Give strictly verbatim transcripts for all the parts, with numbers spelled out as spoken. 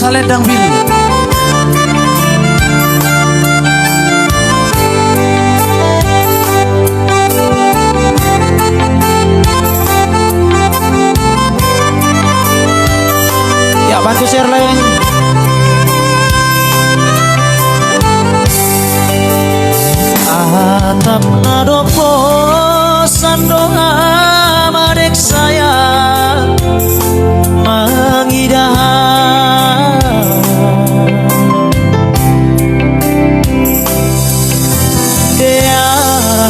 Salendang Biru. Ya, bantu share lain. Atap nadopo sandoha madek saya mangidaha. Dea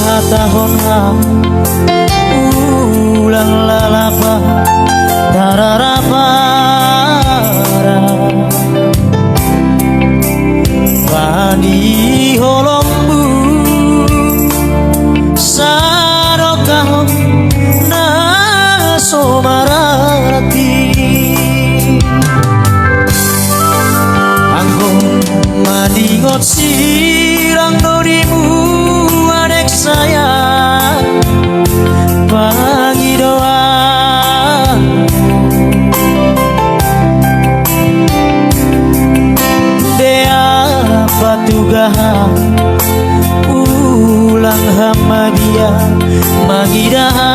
hatahon ha ulang lalapa tararapara. Bani holongmu sadokahon na so marati. Anggo maningot sirang donimu adek saya pangidoan. Dea patugaha ulang hamadia mangidaha.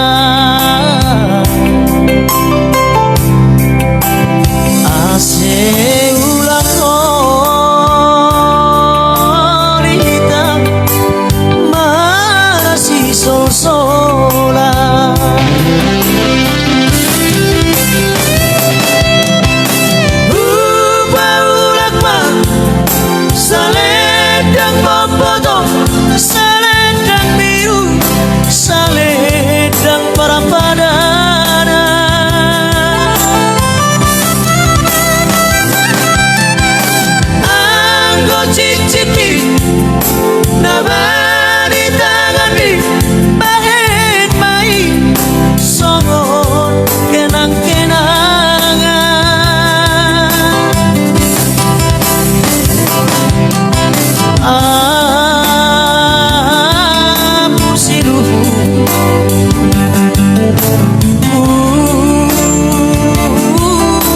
Ase ulang holi hita masisolsola. Hupaulak ma salendang mampoto, salendang biru, salendang parapadana. Anggo cicitmi na bani tanganmi, bahen ma i songon kenang-kenangan. Apu siluhur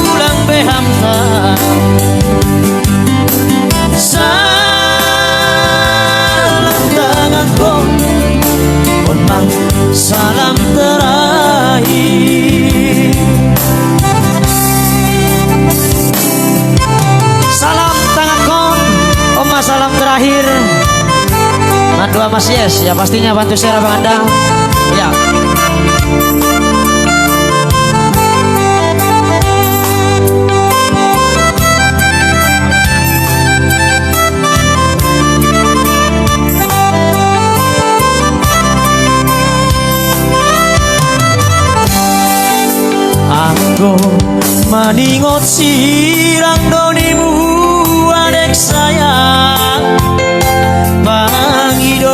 ulang be hamta. Salam tangan ko, on ma salam terakhir. Salam tangan kon, on ma salam terakhir. Mandua Mas Yes, ya, pastinya bantu share Abang Anda. Ya. Anggo maningot sirang donimu adek saya pangidoan.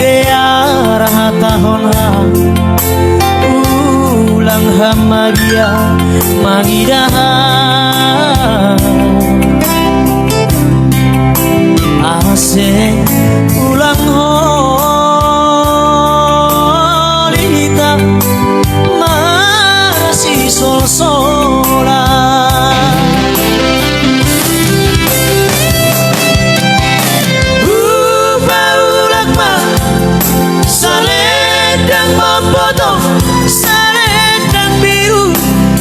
Dea hatahon ha ulang hamadia mangidaha. Ase ulang holi hita masisolsola. Hupaulak ma salendang mampoto, salendang biru,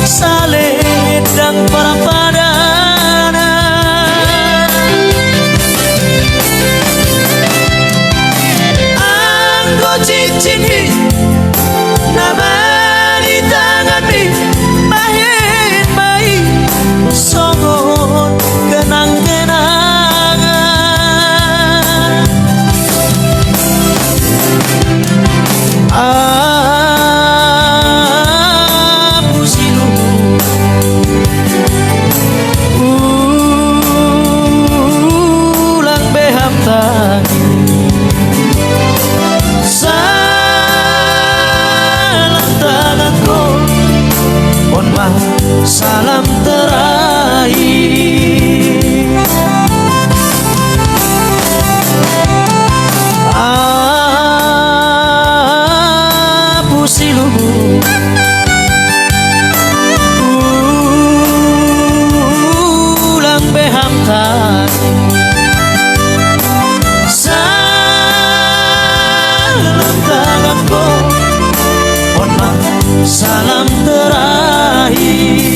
salendang parapadana. Salam terakhir.